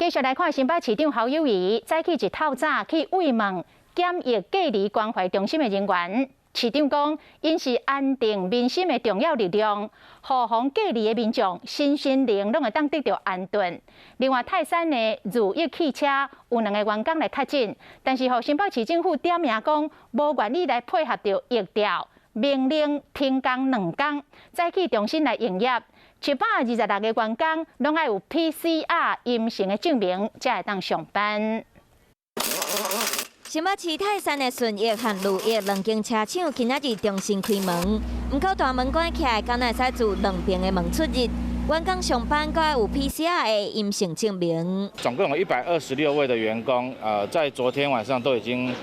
繼續來看新北市長侯友宜，早起一透早去慰問檢疫隔離關懷中心的人員。市長講，𪜶是安定民心的重要力量，予予隔離的民眾身心靈攏會當得著安頓。另外，泰山的如意汽車有兩個員工來確診，但是予新北市政府點名講，無願意來配合著疫調，命令停工2工，再去重新來營業。726個員工攏愛有 PCR 陰性的證明，才會當上班。新北市泰山的順益和如意兩間車廠今仔日重新開門，毋過大門關起來，敢若會使自兩邊的門出入。員工上班閣愛有 PCR 的陰性證明。總共有126位的員工，在昨天晚上都已經，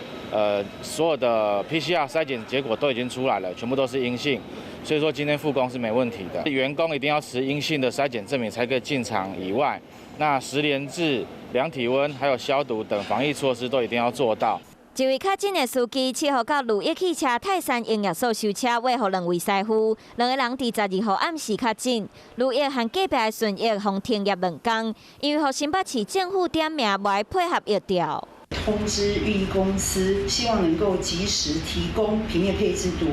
所有的 PCR 篩檢結果都已經出來了，全部都是陰性，所以說今天復工是沒問題的。員工一定要持陰性的篩檢證明才可以進廠以外，那實聯制、量體溫、還有消毒等防疫措施都一定要做到。一位確診的司機7號到如意汽車泰山營業所修車，話予兩位師傅，兩个人佇12號暗時確診。如意和隔壁的順益予停業2工，因為予新北市政府點名無愛配合疫調。通知運醫公司，希望能夠及時提供平面配置圖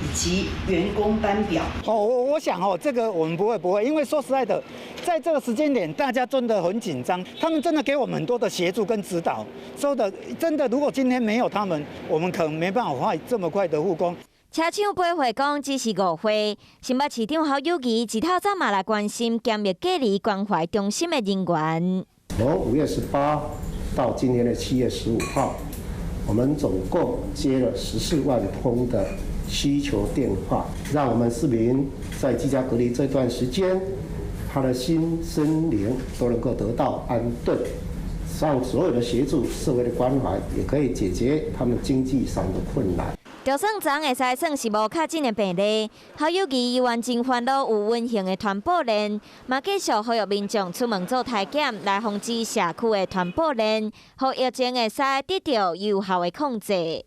以及員工班表。哦，我想哦，這個我們不會不會，因為說實在的，在這個時間點，大家真的很緊張，他們真的給我們很多的協助跟指導。說的真的，如果今天沒有他們，我們可能沒辦法快這麼快的復工。車廠回覆講只是誤會。新北市長侯友宜一透早嘛來關心檢疫隔離關懷中心的人員。從5月18到今天的7月15號，我們總共接了14萬通的需求電話，讓我們市民在居家隔離這段時間，他的心身靈都能夠得到安頓，讓所有的協助、社會的關懷，也可以解決他們經濟上的困難。就算昨會使算是無確診的病例，侯友宜猶原真煩惱有隱形的傳播鏈，嘛繼續呼籲民眾出門做篩檢，來防止社區的傳播鏈，予疫情會使得著有效的控制。